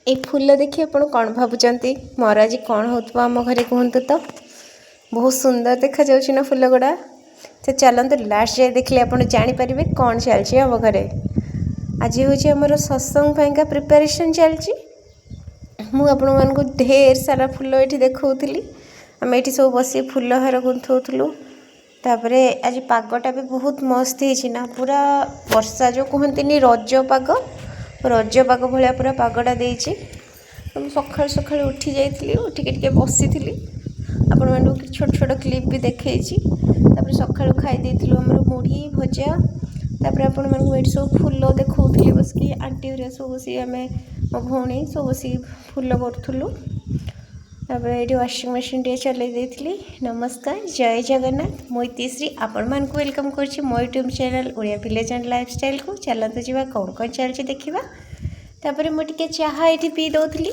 ଏଇ ଫୁଲ ଦେଖି ଆପଣ କ'ଣ ଭାବୁଛନ୍ତି? ମୋର ଆଜି କ'ଣ ହେଉଥିବ ଆମ ଘରେ କୁହନ୍ତୁ ତ? ବହୁତ ସୁନ୍ଦର ଦେଖାଯାଉଛି ନା ଫୁଲ ଗୁଡ଼ା? ତ ଚାଲନ୍ତୁ, ଲାଷ୍ଟ ଯାଏ ଦେଖିଲେ ଆପଣ ଜାଣିପାରିବେ କ'ଣ ଚାଲିଛି ଆମ ଘରେ। ଆଜି ହେଉଛି ଆମର ସତ୍ସଙ୍ଗ ପାଇଁକା ପ୍ରିପାରେସନ୍ ଚାଲିଛି। ମୁଁ ଆପଣମାନଙ୍କୁ ଢେର ସାରା ଫୁଲ ଏଇଠି ଦେଖାଉଥିଲି। ଆମେ ଏଇଠି ସବୁ ବସି ଫୁଲ ହାର ଗୁନ୍ଥଉଥିଲୁ। ତାପରେ ଆଜି ପାଗଟା ବି ବହୁତ ମସ୍ତ ହେଇଛି ନା, ପୁରା ବର୍ଷା ଯେଉଁ କୁହନ୍ତିନି ରଜ ପାଗ, ରଜ ପାଗ ଭଳିଆ ପୁରା ପାଗଟା ଦେଇଛି। ତ ମୁଁ ସକାଳୁ ସକାଳୁ ଉଠି ଯାଇଥିଲି, ଉଠିକି ଟିକେ ବସିଥିଲି। ଆପଣମାନଙ୍କୁ ଛୋଟ ଛୋଟ କ୍ଲିପ୍ ବି ଦେଖେଇଛି। ତାପରେ ସକାଳୁ ଖାଇ ଦେଇଥିଲୁ ଆମର ମୁଢ଼ି ଭଜା। ତାପରେ ଆପଣମାନଙ୍କୁ ଏଇଠି ସବୁ ଫୁଲ ଦେଖାଉଥିଲି ବସିକି। ଆଣ୍ଟି ହେରିକା ସବୁ ବସିକି, ଆମେ ମୋ ଭଉଣୀ ସବୁ ବସିକି ଫୁଲ କରୁଥିଲୁ। ତାପରେ ଏଇଠି ୱାସିଂ ମେସିନ୍ ଟିକେ ଚଲେଇ ଦେଇଥିଲି। ନମସ୍କାର, ଜୟ ଜଗନ୍ନାଥ। ମୁଁ ଇତିଶ୍ରୀ ଆପଣମାନଙ୍କୁ welcome କରୁଛି ମୋ YouTube channel Odia village and ଲାଇଫଷ୍ଟାଇଲ୍କୁ। ଚାଲନ୍ତୁ ଯିବା, କ'ଣ କ'ଣ ଚାଲିଛି ଦେଖିବା। ତାପରେ ମୁଁ ଟିକେ ଚାହା ଏଇଠି ପିଇ ଦେଉଥିଲି।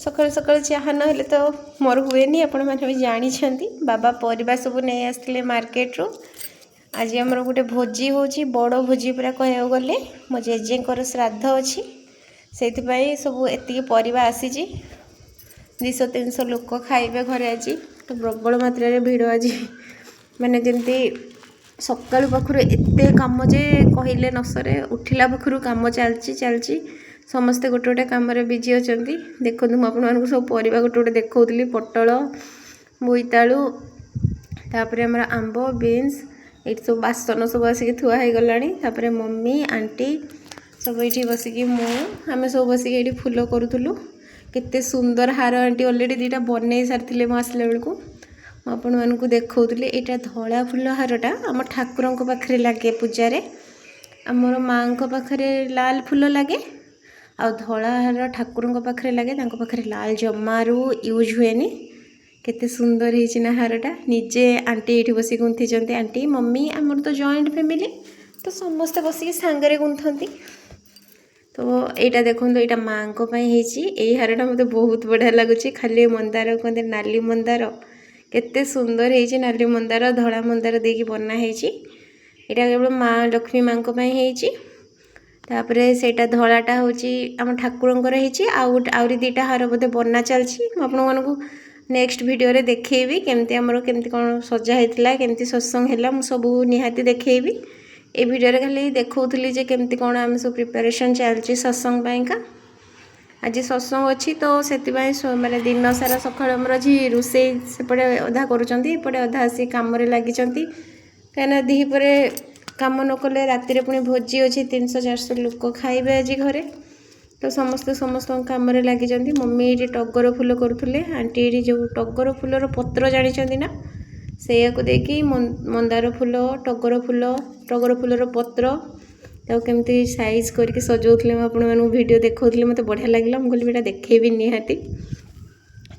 ସକାଳୁ ସକାଳୁ ଚାହା ନହେଲେ ତ ମୋର ହୁଏନି, ଆପଣମାନେ ବି ଜାଣିଛନ୍ତି। ବାବା ପରିବା ସବୁ ନେଇ ଆସିଥିଲେ ମାର୍କେଟରୁ। ଆଜି ଆମର ଗୋଟେ ଭୋଜି ହେଉଛି, ବଡ଼ ଭୋଜି ପୁରା କହିବାକୁ ଗଲେ। ମୋ ଜେଜେଙ୍କର ଶ୍ରାଦ୍ଧ ଅଛି, ସେଇଥିପାଇଁ ସବୁ ଏତିକି ପରିବା ଆସିଛି। 200-300 ଲୋକ ଖାଇବେ ଘରେ ଆଜି। ତ ପ୍ରବଳ ମାତ୍ରାରେ ଭିଡ଼ ଆଜି, ମାନେ ଯେମିତି ସକାଳୁ ପାଖରୁ ଏତେ କାମ ଯେ କହିଲେ ନ ସରେ। ଉଠିଲା ପାଖରୁ କାମ ଚାଲିଛି ଚାଲିଛି। ସମସ୍ତେ ଗୋଟେ ଗୋଟେ କାମରେ ବିଜି ଅଛନ୍ତି। ଦେଖନ୍ତୁ, ମୁଁ ଆପଣମାନଙ୍କୁ ସବୁ ପରିବା ଗୋଟେ ଗୋଟେ ଦେଖାଉଥିଲି। ପୋଟଳ, ବୋଇତାଳୁ, ତାପରେ ଆମର ଆମ୍ବ, ବିନ୍ସ। ଏଇଠି ସବୁ ବାସନ ସବୁ ଆସିକି ଥୁଆ ହେଇଗଲାଣି। ତାପରେ ମମି, ଆଣ୍ଟି ସବୁ ଏଇଠି ବସିକି, ମୁଁ, ଆମେ ସବୁ ବସିକି ଏଇଠି ଫୁଲ କରୁଥିଲୁ। କେତେ ସୁନ୍ଦର ହାର ଆଣ୍ଟି ଅଲରେଡ଼ି ଦୁଇଟା ବନେଇ ସାରିଥିଲେ ମୁଁ ଆସିଲା ବେଳକୁ। ମୁଁ ଆପଣମାନଙ୍କୁ ଦେଖାଉଥିଲି। ଏଇଟା ଧଳା ଫୁଲ ହାରଟା ଆମ ଠାକୁରଙ୍କ ପାଖରେ ଲାଗେ ପୂଜାରେ। ଆମର ମାଆଙ୍କ ପାଖରେ ଲାଲ ଫୁଲ ଲାଗେ ଆଉ ଧଳା ହାର ଠାକୁରଙ୍କ ପାଖରେ ଲାଗେ। ତାଙ୍କ ପାଖରେ ଲାଲ ଜମାରୁ ୟୁଜ୍ ହୁଏନି। କେତେ ସୁନ୍ଦର ହେଇଛି ନା ହାରଟା? ନିଜେ ଆଣ୍ଟି ଏଇଠି ବସି ଗୁନ୍ଥିଛନ୍ତି। ଆଣ୍ଟି, ମମି, ଆମର ତ ଜଏଣ୍ଟ ଫ୍ୟାମିଲି, ତ ସମସ୍ତେ ବସିକି ସାଙ୍ଗରେ ଗୁନ୍ଥନ୍ତି। ତ ଏଇଟା ଦେଖନ୍ତୁ, ଏଇଟା ମାଆଙ୍କ ପାଇଁ ହେଇଛି। ଏଇ ହାରଟା ମୋତେ ବହୁତ ବଢ଼ିଆ ଲାଗୁଛି। ଖାଲି ମନ୍ଦାର କୁହନ୍ତି, ନାଲି ମନ୍ଦାର, କେତେ ସୁନ୍ଦର ହେଇଛି। ନାଲି ମନ୍ଦାର, ଧଳା ମନ୍ଦାର ଦେଇକି ବନା ହେଇଛି। ଏଇଟା କେବଳ ମା ଲକ୍ଷ୍ମୀ ମାଆଙ୍କ ପାଇଁ ହେଇଛି। ତାପରେ ସେଇଟା ଧଳାଟା ହେଉଛି ଆମ ଠାକୁରଙ୍କର ହେଇଛି। ଆଉ ଗୋଟେ, ଆହୁରି ଦୁଇଟା ହାର ବୋଧେ ବନା ଚାଲିଛି। ମୁଁ ଆପଣମାନଙ୍କୁ ନେକ୍ସଟ ଭିଡ଼ିଓରେ ଦେଖେଇବି କେମିତି ଆମର କେମିତି କ'ଣ ସଜା ହେଇଥିଲା, କେମିତି ସତ୍ସଙ୍ଗ ହେଲା, ମୁଁ ସବୁ ନିହାତି ଦେଖେଇବି। ଏଇ ଭିଡ଼ିଓରେ ଖାଲି ଦେଖାଉଥିଲି ଯେ କେମିତି କ'ଣ ଆମେ ସବୁ ପ୍ରିପାରେସନ୍ ଚାଲିଛି ସତ୍ସଙ୍ଗ ପାଇଁକା। ଆଜି ସତ୍ସଙ୍ଗ ଅଛି, ତ ସେଥିପାଇଁ ମାନେ ଦିନ ସାରା ସକାଳୁ ଆମର ଆଜି ରୋଷେଇ ସେପଟେ ଅଧା କରୁଛନ୍ତି, ଏପଟେ ଅଧା ଆସି କାମରେ ଲାଗିଛନ୍ତି। କାହିଁକିନା ଦ୍ୱିପହରେ କାମ ନ କଲେ ରାତିରେ ପୁଣି ଭୋଜି ଅଛି, 300-400 ଲୋକ ଖାଇବେ ଆଜି ଘରେ। ତ ସମସ୍ତେ ସମସ୍ତଙ୍କ କାମରେ ଲାଗିଛନ୍ତି। ମମି ଏଇଠି ଟଗର ଫୁଲ କରୁଥିଲେ। ଆଣ୍ଟି ଏଇଠି ଯେଉଁ ଟଗର ଫୁଲର ପତ୍ର ଜାଣିଛନ୍ତି ନା, ସେଇଆକୁ ଦେଇକି ମନ୍ଦାର ଫୁଲ, ଟଗର ଫୁଲ, ଟଗର ଫୁଲର ପତ୍ର ତାକୁ କେମିତି ସାଇଜ୍ କରିକି ସଜାଉଥିଲେ, ମୁଁ ଆପଣମାନଙ୍କୁ ଭିଡ଼ିଓ ଦେଖାଉଥିଲି। ମୋତେ ବଢ଼ିଆ ଲାଗିଲା। ମୁଁ କହିଲି ଏଇଟା ଦେଖେଇବି ନିହାତି,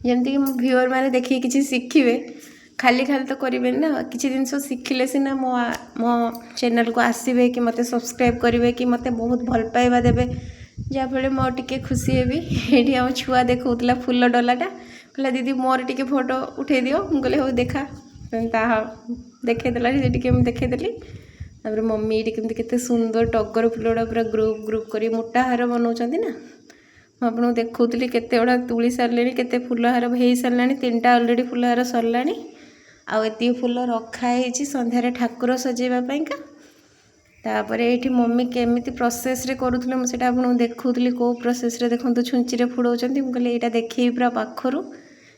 ଯେମିତିକି ମୋ ଭିଉଅର୍ ମାନେ ଦେଖିକି କିଛି ଶିଖିବେ। ଖାଲି ଖାଲି ତ କରିବେନି ନା, କିଛି ଜିନିଷ ଶିଖିଲେ ସିନା ମୋ ମୋ ଚ୍ୟାନେଲ୍କୁ ଆସିବେ କି ମୋତେ ସବସ୍କ୍ରାଇବ୍ କରିବେ କି ମୋତେ ବହୁତ ଭଲ ପାଇବା ଦେବେ, ଯାହାଫଳରେ ମୁଁ ଆଉ ଟିକେ ଖୁସି ହେବି। ଏଇଠି ଆମ ଛୁଆ ଦେଖାଉଥିଲା ଫୁଲ ଡଲାଟା। କହିଲା, "ଦିଦି, ମୋର ଟିକେ ଫଟୋ ଉଠେଇ ଦିଅ।" ମୁଁ କହିଲି, "ହଉ, ଦେଖା।" ତାହା ଦେଖେଇଦେଲା ସେ ଟିକେ, ମୁଁ ଦେଖେଇଦେଲି। ତାପରେ ମମି ଏଇଠି କେମିତି କେତେ ସୁନ୍ଦର ଟଗର ଫୁଲ ଗୁଡ଼ା ପୁରା ଗ୍ରୁପ୍ ଗ୍ରୁପ୍ କରି ମୋଟା ହାର ବନାଉଛନ୍ତି ନା, ମୁଁ ଆପଣଙ୍କୁ ଦେଖାଉଥିଲି। କେତେ ଗୁଡ଼ା ତୁଳି ସାରିଲେଣି, କେତେ ଫୁଲ ହାର ହେଇସାରିଲାଣି। ତିନିଟା ଅଲରେଡ଼ି ଫୁଲ ହାର ସରିଲାଣି। ଆଉ ଏତିକି ଫୁଲ ରଖା ହେଇଛି ସନ୍ଧ୍ୟାରେ ଠାକୁର ସଜେଇବା ପାଇଁକା। ତାପରେ ଏଇଠି ମମି କେମିତି ପ୍ରୋସେସ୍ରେ କରୁଥିଲେ, ମୁଁ ସେଇଟା ଆପଣଙ୍କୁ ଦେଖାଉଥିଲି। କେଉଁ ପ୍ରୋସେସ୍ରେ ଦେଖନ୍ତୁ, ଛୁଞ୍ଚିରେ ଫୁଡ଼ଉଛନ୍ତି। ମୁଁ କହିଲି ଏଇଟା ଦେଖେଇବି ପୁରା ପାଖରୁ,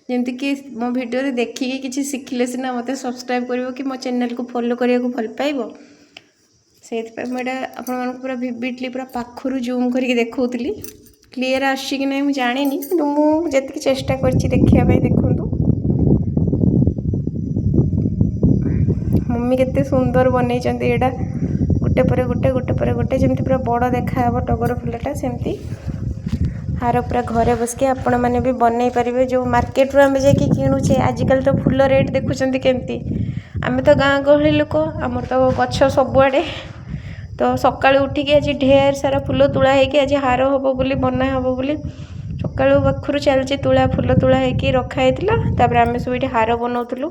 ଯେମିତିକି ମୋ ଭିଡ଼ିଓରେ ଦେଖିକି କିଛି ଶିଖିଲେ ସିନା ମୋତେ ସବସ୍କ୍ରାଇବ୍ କରିବ କି ମୋ ଚ୍ୟାନେଲ୍କୁ ଫଲୋ କରିବାକୁ ଭଲ ପାଇବ। ସେଇଥିପାଇଁ ମୁଁ ଏଇଟା ଆପଣମାନଙ୍କୁ ପୁରା ଭିଭିଡ଼ଲି ପୁରା ପାଖରୁ ଜୁମ୍ କରିକି ଦେଖାଉଥିଲି। କ୍ଲିଅର୍ ଆସୁଛି କି ନାହିଁ ମୁଁ ଜାଣିନି, କିନ୍ତୁ ମୁଁ ଯେତିକି ଚେଷ୍ଟା କରିଛି ଦେଖିବା ପାଇଁ। ଦେଖନ୍ତୁ, ମମି କେତେ ସୁନ୍ଦର ବନେଇଛନ୍ତି ଏଇଟା, ଗୋଟେ ପରେ ଗୋଟେ, ଗୋଟେ ପରେ ଗୋଟେ, ଯେମିତି ପୁରା ବଡ଼ ଦେଖାହେବ ଟଗର ଫୁଲଟା, ସେମିତି ହାର ପୁରା ଘରେ ବସିକି ଆପଣମାନେ ବି ବନେଇ ପାରିବେ। ଯେଉଁ ମାର୍କେଟରୁ ଆମେ ଯାଇକି କିଣୁଛେ, ଆଜିକାଲି ତ ଫୁଲ ରେଟ୍ ଦେଖୁଛନ୍ତି କେମିତି। ଆମେ ତ ଗାଁ ଗହଳି ଲୋକ, ଆମର ତ ଗଛ ସବୁଆଡ଼େ। ତ ସକାଳୁ ଉଠିକି ଆଜି ଢେର ସାରା ଫୁଲ ତୁଳା ହେଇକି ଆଜି ହାର ହେବ ବୋଲି, ବନା ହେବ ବୋଲି ସକାଳୁ ପାଖରୁ ଚାଲିଛି ତୁଳା। ଫୁଲ ତୁଳା ହେଇକି ରଖା ହେଇଥିଲା। ତାପରେ ଆମେ ସବୁ ଏଇଠି ହାର ବନାଉଥିଲୁ।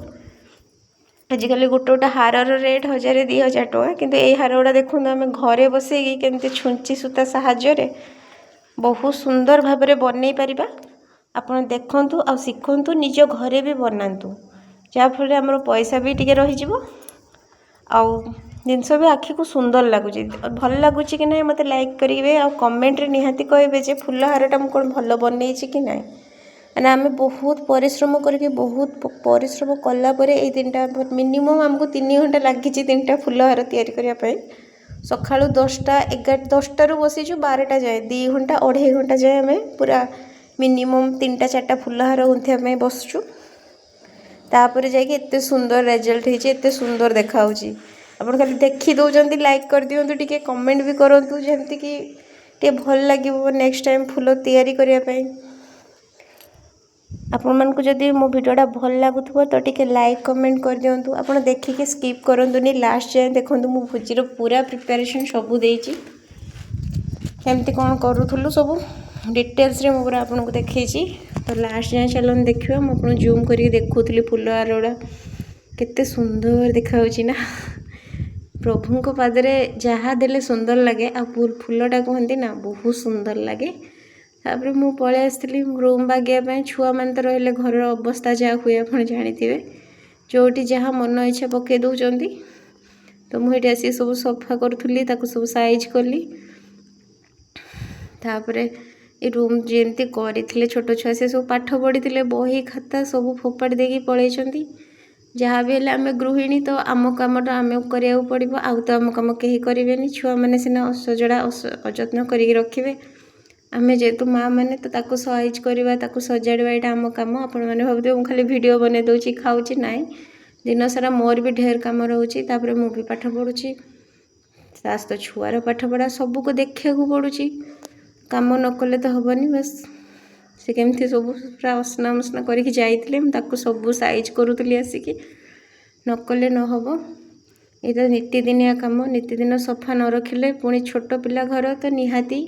ଆଜିକାଲି ଗୋଟେ ଗୋଟେ ହାରର ରେଟ୍ 1000-2000 ଟଙ୍କା, କିନ୍ତୁ ଏଇ ହାର ଗୁଡ଼ା ଦେଖନ୍ତୁ, ଆମେ ଘରେ ବସେଇକି କେମିତି ଛୁଞ୍ଚି ସୂତା ସାହାଯ୍ୟରେ ବହୁତ ସୁନ୍ଦର ଭାବରେ ବନେଇ ପାରିବା। ଆପଣ ଦେଖନ୍ତୁ ଆଉ ଶିଖନ୍ତୁ, ନିଜ ଘରେ ବି ବନାନ୍ତୁ, ଯାହାଫଳରେ ଆମର ପଇସା ବି ଟିକେ ରହିଯିବ ଆଉ ଜିନିଷ ବି ଆଖିକୁ ସୁନ୍ଦର ଲାଗୁଛି। ଭଲ ଲାଗୁଛି କି ନାହିଁ ମୋତେ ଲାଇକ୍ କରିବେ ଆଉ କମେଣ୍ଟରେ ନିହାତି କହିବେ ଯେ ଫୁଲ ହାରଟା ମୁଁ କ'ଣ ଭଲ ବନେଇଛି କି ନାହିଁ। ମାନେ ଆମେ ବହୁତ ପରିଶ୍ରମ କରିକି, ବହୁତ ପରିଶ୍ରମ କଲା ପରେ ଏଇ 3ଟା, ମିନିମମ୍ ଆମକୁ 3 ଘଣ୍ଟା ଲାଗିଛି 3ଟା ଫୁଲ ହାର ତିଆରି କରିବା ପାଇଁ। ସକାଳୁ 10ଟା 11 10ଟାରୁ ବସିଛୁ 12ଟା ଯାଏଁ, 2 ଘଣ୍ଟା 2.5 ଘଣ୍ଟା ଯାଏଁ ଆମେ ପୁରା ମିନିମମ୍ 3ଟା 4ଟା ଫୁଲ ହାର ଗୁନ୍ଥିବା ପାଇଁ ବସୁଛୁ। ତାପରେ ଯାଇକି ଏତେ ସୁନ୍ଦର ରେଜଲ୍ଟ ହେଇଛି, ଏତେ ସୁନ୍ଦର ଦେଖାହେଉଛି। ଆପଣ ଖାଲି ଦେଖି ଦେଉଛନ୍ତି, ଲାଇକ୍ କରିଦିଅନ୍ତୁ, ଟିକେ କମେଣ୍ଟ ବି କରନ୍ତୁ, ଯେମିତିକି ଟିକେ ଭଲ ଲାଗିବ ନେକ୍ସଟ ଟାଇମ୍ ଫୁଲ ତିଆରି କରିବା ପାଇଁ। ଆପଣମାନଙ୍କୁ ଯଦି ମୋ ଭିଡ଼ିଓଟା ଭଲ ଲାଗୁଥିବ ତ ଟିକେ ଲାଇକ୍ କମେଣ୍ଟ କରିଦିଅନ୍ତୁ। ଆପଣ ଦେଖିକି ସ୍କିପ୍ କରନ୍ତୁନି, ଲାଷ୍ଟ ଯାଏଁ ଦେଖନ୍ତୁ। ମୁଁ ଭୋଜିର ପୁରା ପ୍ରିପାରେସନ୍ ସବୁ ଦେଇଛି, କେମିତି କ'ଣ କରୁଥିଲୁ ସବୁ ଡିଟେଲ୍ସରେ ମୁଁ ପୁରା ଆପଣଙ୍କୁ ଦେଖେଇଛି। ତ ଲାଷ୍ଟ ଯାଏଁ ଚାଲନ୍ତୁ ଦେଖିବା। ମୁଁ ଆପଣଙ୍କୁ ଜୁମ୍ କରିକି ଦେଖାଉଥିଲି ଫୁଲ ହାର ଗୁଡ଼ା କେତେ ସୁନ୍ଦର ଦେଖାଯାଉଛି ନା। ପ୍ରଭୁଙ୍କ ପାଦରେ ଯାହା ଦେଲେ ସୁନ୍ଦର ଲାଗେ, ଆଉ ଫୁଲଟା କୁହନ୍ତି ନା ବହୁତ ସୁନ୍ଦର ଲାଗେ। ତାପରେ ମୁଁ ପଳେଇ ଆସିଥିଲି ରୁମ୍ ବାଗେଇବା ପାଇଁ। ଛୁଆମାନେ ତ ରହିଲେ ଘରର ଅବସ୍ଥା ଯାହା ହୁଏ ଆପଣ ଜାଣିଥିବେ, ଯେଉଁଠି ଯାହା ମନ ଇଚ୍ଛା ପକାଇ ଦେଉଛନ୍ତି। ତ ମୁଁ ଏଠି ଆସିକି ସବୁ ସଫା କରୁଥିଲି, ତାକୁ ସବୁ ସାଇଜ୍ କଲି। ତାପରେ ଏ ରୁମ୍ ଯେମିତି କରିଥିଲେ ଛୋଟ ଛୁଆ, ସେ ସବୁ ପାଠ ପଢ଼ିଥିଲେ, ବହି ଖାତା ସବୁ ଫୋପାଡ଼ି ଦେଇକି ପଳେଇଛନ୍ତି। ଯାହା ବି ହେଲେ ଆମେ ଗୃହିଣୀ, ତ ଆମ କାମଟା ଆମକୁ କରିବାକୁ ପଡ଼ିବ, ଆଉ ତ ଆମ କାମ କେହି କରିବେନି। ଛୁଆମାନେ ସିନା ଅସଜଡ଼ା ଅଯତ୍ନ କରିକି ରଖିବେ, ଆମେ ଯେହେତୁ ମା ମାନେ ତ ତାକୁ ସାଇଜ୍ କରିବା, ତାକୁ ସଜାଡ଼ିବା, ଏଇଟା ଆମ କାମ। ଆପଣମାନେ ଭାବୁଥିବେ ମୁଁ ଖାଲି ଭିଡ଼ିଓ ବନେଇ ଦେଉଛି, ଖାଉଛି। ନାଇଁ, ଦିନସାରା ମୋର ବି ଢେର କାମ ରହୁଛି। ତାପରେ ମୁଁ ବି ପାଠ ପଢ଼ୁଛି, ତା ସହିତ ଛୁଆର ପାଠପଢ଼ା ସବୁକୁ ଦେଖିବାକୁ ପଡ଼ୁଛି। କାମ ନ କଲେ ତ ହେବନି। ବାସ୍ ସେ କେମିତି ସବୁ ପୁରା ଅସନା ମସନା କରିକି ଯାଇଥିଲେ, ମୁଁ ତାକୁ ସବୁ ସାଇଜ୍ କରୁଥିଲି ଆସିକି, ନ କଲେ ନ ହେବ। ଏଇଟା ନୀତିଦିନିଆ କାମ, ନୀତିଦିନ ସଫା ନ ରଖିଲେ ପୁଣି ଛୋଟ ପିଲା ଘର ତ ନିହାତି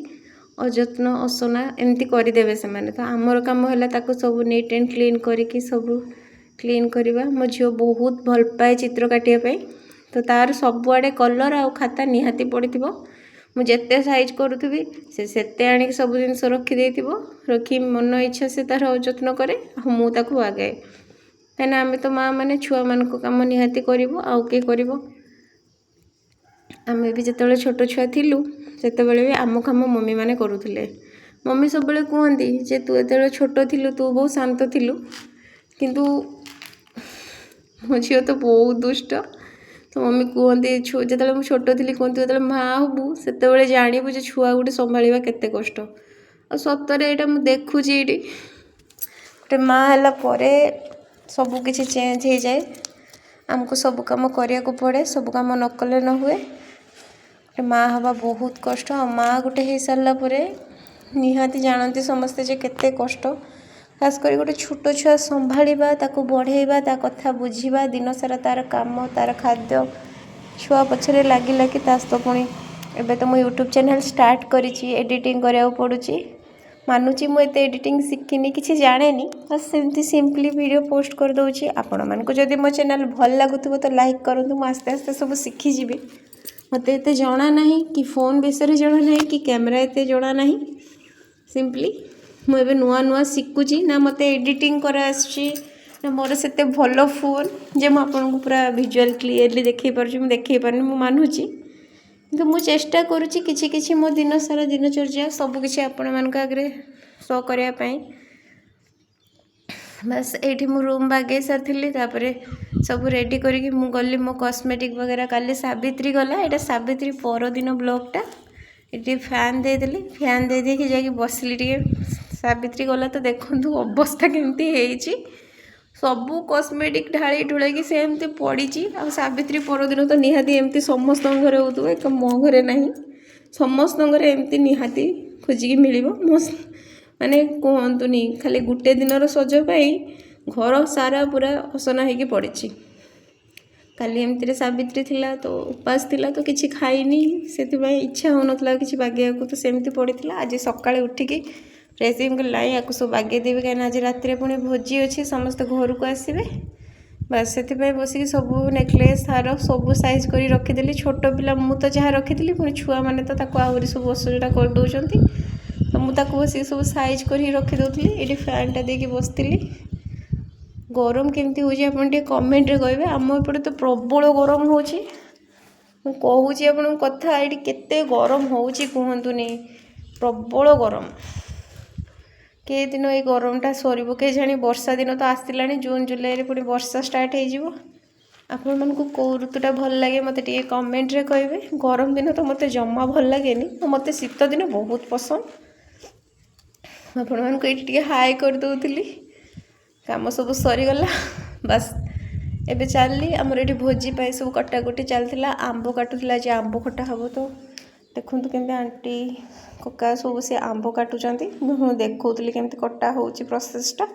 ଅଯତ୍ନ ଅସନା ଏମିତି କରିଦେବେ ସେମାନେ। ତ ଆମର କାମ ହେଲା ତାକୁ ସବୁ ନିଟ୍ ଆଣ୍ଡ କ୍ଲିନ୍ କରିକି ସବୁ କ୍ଲିନ୍ କରିବା। ମୋ ଝିଅ ବହୁତ ଭଲ ପାଏ ଚିତ୍ର କାଟିବା ପାଇଁ, ତ ତାର ସବୁଆଡ଼େ କଲର୍ ଆଉ ଖାତା ନିହାତି ପଡ଼ିଥିବ। ମୁଁ ଯେତେ ସାଇଜ୍ କରୁଥିବି ସେ ସେତେ ଆଣିକି ସବୁ ଜିନିଷ ରଖିଦେଇଥିବ, ରଖି ମନ ଇଚ୍ଛା ସେ ତାର ଅଯତ୍ନ କରେ ଆଉ ମୁଁ ତାକୁ ବାଗାଏ। କାହିଁକିନା ଆମେ ତ ମା ମାନେ ଛୁଆମାନଙ୍କ କାମ ନିହାତି କରିବୁ, ଆଉ କିଏ କରିବ? ଆମେ ବି ଯେତେବେଳେ ଛୋଟ ଛୁଆ ଥିଲୁ ସେତେବେଳେ ବି ଆମ କାମ ମମିମାନେ କରୁଥିଲେ। ମମି ସବୁବେଳେ କୁହନ୍ତି ଯେ ତୁ ଯେତେବେଳେ ଛୋଟ ଥିଲୁ ତୁ ବହୁତ ଶାନ୍ତ ଥିଲୁ, କିନ୍ତୁ ମୋ ଝିଅ ତ ବହୁତ ଦୁଷ୍ଟ। ତ ମମି କୁହନ୍ତି ଯେତେବେଳେ ମୁଁ ଛୋଟ ଥିଲି କୁହନ୍ତି ଯେତେବେଳେ ମା ହେବୁ ସେତେବେଳେ ଜାଣିବୁ ଯେ ଛୁଆ ଗୋଟେ ସମ୍ଭାଳିବା କେତେ କଷ୍ଟ। ଆଉ ସତରେ ଏଇଟା ମୁଁ ଦେଖୁଛି ଏଇଠି, ଗୋଟେ ମା ହେଲା ପରେ ସବୁ କିଛି ଚେଞ୍ଜ ହେଇଯାଏ। ଆମକୁ ସବୁ କାମ କରିବାକୁ ପଡ଼େ, ସବୁ କାମ ନ କଲେ ନ ହୁଏ। ଗୋଟେ ମା ହେବା ବହୁତ କଷ୍ଟ, ଆଉ ମା ଗୋଟେ ହେଇସାରିଲା ପରେ ନିହାତି ଜାଣନ୍ତି ସମସ୍ତେ ଯେ କେତେ କଷ୍ଟ। ଖାସ୍ କରି ଗୋଟେ ଛୋଟ ଛୁଆ ସମ୍ଭାଳିବା, ତାକୁ ବଢ଼େଇବା, ତା କଥା ବୁଝିବା, ଦିନସାରା ତାର କାମ, ତାର ଖାଦ୍ୟ, ଛୁଆ ପଛରେ ଲାଗି ଲାଗି, ତା ସହିତ ପୁଣି ଏବେ ତ ମୁଁ ୟୁଟ୍ୟୁବ୍ ଚ୍ୟାନେଲ୍ ଷ୍ଟାର୍ଟ କରିଛି, ଏଡ଼ିଟିଂ କରିବାକୁ ପଡ଼ୁଛି। ମାନୁଛି ମୁଁ ଏତେ ଏଡ଼ିଟିଂ ଶିଖିନି, କିଛି ଜାଣେନି, ବାସ୍ ସେମିତି ସିମ୍ପଲି ଭିଡ଼ିଓ ପୋଷ୍ଟ କରିଦେଉଛି। ଆପଣମାନଙ୍କୁ ଯଦି ମୋ ଚ୍ୟାନେଲ୍ ଭଲ ଲାଗୁଥିବ ତ ଲାଇକ୍ କରନ୍ତୁ, ମୁଁ ଆସ୍ତେ ଆସ୍ତେ ସବୁ ଶିଖିଯିବି। ମୋତେ ଏତେ ଜଣା ନାହିଁ କି ଫୋନ୍ ବିଷୟରେ ଜଣା ନାହିଁ କି କ୍ୟାମେରା ଏତେ ଜଣା ନାହିଁ। ସିମ୍ପଲି ମୁଁ ଏବେ ନୂଆ ନୂଆ ଶିଖୁଛି, ନା ମୋତେ ଏଡ଼ିଟିଂ କରାଆସୁଛି ନା ମୋର ସେତେ ଭଲ ଫୋନ୍ ଯେ ମୁଁ ଆପଣଙ୍କୁ ପୁରା ଭିଜୁଆଲ୍ କ୍ଲିୟରଲି ଦେଖାଇ ପାରୁଛି। ମୁଁ ଦେଖାଇ ପାରୁନି, ମୁଁ ମାନୁଛି, କିନ୍ତୁ ମୁଁ ଚେଷ୍ଟା କରୁଛି କିଛି କିଛି ମୋ ଦିନସାରା ଦିନଚର୍ଯ୍ୟା ସବୁକିଛି ଆପଣମାନଙ୍କ ଆଗରେ ଶୋ କରିବା ପାଇଁ। ବାସ୍ ଏଇଠି ମୁଁ ରୁମ୍ ବାଗେଇ ସାରିଥିଲି, ତାପରେ ସବୁ ରେଡ଼ି କରିକି ମୁଁ ଗଲି ମୋ କସ୍ମେଟିକ୍ ବଗେରା। କାଲି ସାବିତ୍ରୀ ଗଲା, ଏଇଟା ସାବିତ୍ରୀ ପରଦିନ ବ୍ଲଗ୍ଟା। ଏଠି ଫ୍ୟାନ୍ ଦେଇଦେଲି, ଫ୍ୟାନ୍ ଦେଇ ଦେଇକି ଯାଇକି ବସିଲି ଟିକେ। ସାବିତ୍ରୀ ଗଲା ତ ଦେଖନ୍ତୁ ଅବସ୍ଥା କେମିତି ହେଇଛି, ସବୁ କସ୍ମେଟିକ୍ ଢାଳି ଢୁଳାଇକି ସେମିତି ପଡ଼ିଛି। ଆଉ ସାବିତ୍ରୀ ପରଦିନ ତ ନିହାତି ଏମିତି ସମସ୍ତଙ୍କ ଘରେ ହେଉଥିବ, ଏକ ମୋ ଘରେ ନାହିଁ, ସମସ୍ତଙ୍କ ଘରେ ଏମିତି ନିହାତି ଖୋଜିକି ମିଳିବ। ମୁଁ ମାନେ କୁହନ୍ତୁନି, ଖାଲି ଗୋଟେ ଦିନର ସଜ ପାଇଁ ଘର ସାରା ପୁରା ଅସନା ହେଇକି ପଡ଼ିଛି। କାଲି ଏମିତିରେ ସାବିତ୍ରୀ ଥିଲା ତ ଉପାସ ଥିଲା, ତ କିଛି ଖାଇନି, ସେଥିପାଇଁ ଇଚ୍ଛା ହେଉନଥିଲା କିଛି ବାଗେଇବାକୁ, ତ ସେମିତି ପଡ଼ିଥିଲା। ଆଜି ସକାଳେ ଉଠିକି ଫ୍ରେଶ୍ ହେଇକି ମୁଁ କହିଲି ନାଇଁ ୟାକୁ ସବୁ ବାଗେଇ ଦେବି, କାହିଁକିନା ଆଜି ରାତିରେ ପୁଣି ଭୋଜି ଅଛି, ସମସ୍ତେ ଘରକୁ ଆସିବେ। ବାସ୍ ସେଥିପାଇଁ ବସିକି ସବୁ ନେକଲେସ୍ ହାର ସବୁ ସାଇଜ୍ କରି ରଖିଦେଲି। ଛୋଟ ପିଲା ମୁଁ ତ ଯାହା ରଖିଥିଲି, ପୁଣି ଛୁଆମାନେ ତ ତାକୁ ଆହୁରି ସବୁ ଅସଜଡ଼ା କରିଦେଉଛନ୍ତି। ତ ମୁଁ ତାକୁ ବସିକି ସବୁ ସାଇଜ୍ କରିକି ରଖିଦେଉଥିଲି। ଏଇଠି ଫ୍ୟାନ୍ଟା ଦେଇକି ବସିଥିଲି। ଗରମ କେମିତି ହେଉଛି ଆପଣ ଟିକେ କମେଣ୍ଟରେ କହିବେ। ଆମ ଏପଟେ ତ ପ୍ରବଳ ଗରମ ହେଉଛି। ମୁଁ କହୁଛି ଆପଣଙ୍କୁ କଥା, ଏଇଠି କେତେ ଗରମ ହେଉଛି କୁହନ୍ତୁନି, ପ୍ରବଳ ଗରମ। କେଦିନ ଏଇ ଗରମଟା ସରିବ କେଜାଣି। ବର୍ଷା ଦିନ ତ ଆସିଲାଣି, ଜୁନ୍ ଜୁଲାଇରେ ପୁଣି ବର୍ଷା ଷ୍ଟାର୍ଟ ହେଇଯିବ। ଆପଣମାନଙ୍କୁ କେଉଁ ଋତୁଟା ଭଲ ଲାଗେ ମୋତେ ଟିକେ କମେଣ୍ଟରେ କହିବେ। ଗରମ ଦିନ ତ ମୋତେ ଜମା ଭଲ ଲାଗେନି, ମୋତେ ଶୀତ ଦିନ ବହୁତ ପସନ୍ଦ। ଆପଣମାନଙ୍କୁ ଏଇଠି ଟିକେ ହାଏ କରିଦେଉଥିଲି। କାମ ସବୁ ସରିଗଲା, ବାସ୍ ଏବେ ଚାଲିଲି। ଆମର ଏଠି ଭୋଜି ପାଇଁ ସବୁ କଟାକଟି ଚାଲିଥିଲା। ଆମ୍ବ କାଟୁଥିଲା, ଆଜି ଆମ୍ବ ଖଟା ହେବ। ତ ଦେଖନ୍ତୁ କେମିତି ଆଣ୍ଟି କକା ସବୁ ସେ ଆମ୍ବ କାଟୁଛନ୍ତି। ମୁଁ ଦେଖାଉଥିଲି କେମିତି କଟା ହେଉଛି, ପ୍ରୋସେସ୍ଟା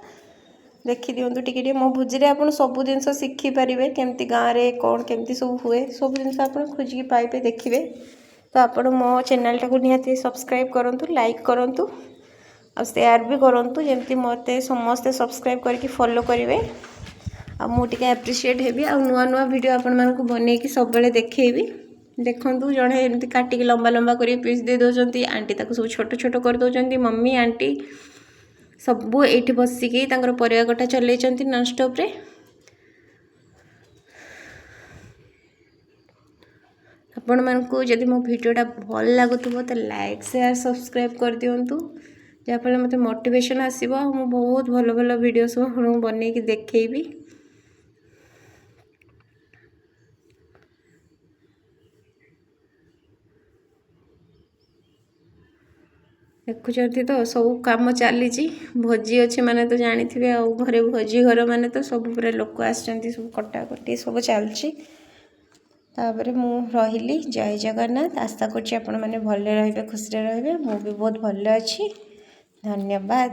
ଦେଖିଦିଅନ୍ତୁ ଟିକେ ଟିକେ। ମୋ ଭୋଜିରେ ଆପଣ ସବୁ ଜିନିଷ ଶିଖିପାରିବେ, କେମିତି ଗାଁରେ କ'ଣ କେମିତି ସବୁ ହୁଏ, ସବୁ ଜିନିଷ ଆପଣ ଖୋଜିକି ପାଇବେ, ଦେଖିବେ। ତ ଆପଣ ମୋ ଚ୍ୟାନେଲ୍ଟାକୁ ନିହାତି ସବସ୍କ୍ରାଇବ୍ କରନ୍ତୁ, ଲାଇକ୍ କରନ୍ତୁ ଆଉ ସେୟାର ବି କରନ୍ତୁ, ଯେମିତି ମୋତେ ସମସ୍ତେ ସବସ୍କ୍ରାଇବ୍ କରିକି ଫଲୋ କରିବେ ଆଉ ମୁଁ ଟିକେ ଆପ୍ରିସିଏଟ୍ ହେବି ଆଉ ନୂଆ ନୂଆ ଭିଡ଼ିଓ ଆପଣମାନଙ୍କୁ ବନେଇକି ସବୁବେଳେ ଦେଖେଇବି। ଦେଖନ୍ତୁ, ଜଣେ ଏମିତି କାଟିକି ଲମ୍ବା ଲମ୍ବା କରିକି ପିସ୍ ଦେଇ ଦେଉଛନ୍ତି, ଆଣ୍ଟି ତାକୁ ସବୁ ଛୋଟ ଛୋଟ କରିଦେଉଛନ୍ତି। ମମି ଆଣ୍ଟି ସବୁ ଏଇଠି ବସିକି ତାଙ୍କର ପରିବା କଟା ଚଲେଇଛନ୍ତି ନନ୍ଷ୍ଟପ୍ରେ। ଆପଣମାନଙ୍କୁ ଯଦି ମୋ ଭିଡ଼ିଓଟା ଭଲ ଲାଗୁଥିବ ତ ଲାଇକ୍, ସେୟାର, ସବସ୍କ୍ରାଇବ୍ କରିଦିଅନ୍ତୁ, ଯାହାଫଳରେ ମୋତେ ମୋଟିଭେସନ୍ ଆସିବ ଆଉ ମୁଁ ବହୁତ ଭଲ ଭଲ ଭିଡ଼ିଓ ସବୁ ଆପଣଙ୍କୁ ବନେଇକି ଦେଖେଇବି। ଦେଖୁଛନ୍ତି ତ ସବୁ କାମ ଚାଲିଛି। ଭୋଜି ଅଛି ମାନେ ତ ଜାଣିଥିବେ, ଆଉ ଘରେ ଭୋଜି ଘର ମାନେ ତ ସବୁ ପୁରା ଲୋକ ଆସିଛନ୍ତି, ସବୁ କଟାକଟି ସବୁ ଚାଲିଛି। ତାପରେ ମୁଁ ରହିଲି। ଜୟ ଜଗନ୍ନାଥ। ଆଶା କରୁଛି ଆପଣମାନେ ଭଲରେ ରହିବେ, ଖୁସିରେ ରହିବେ। ମୁଁ ବି ବହୁତ ଭଲ ଅଛି। ଧନ୍ୟବାଦ।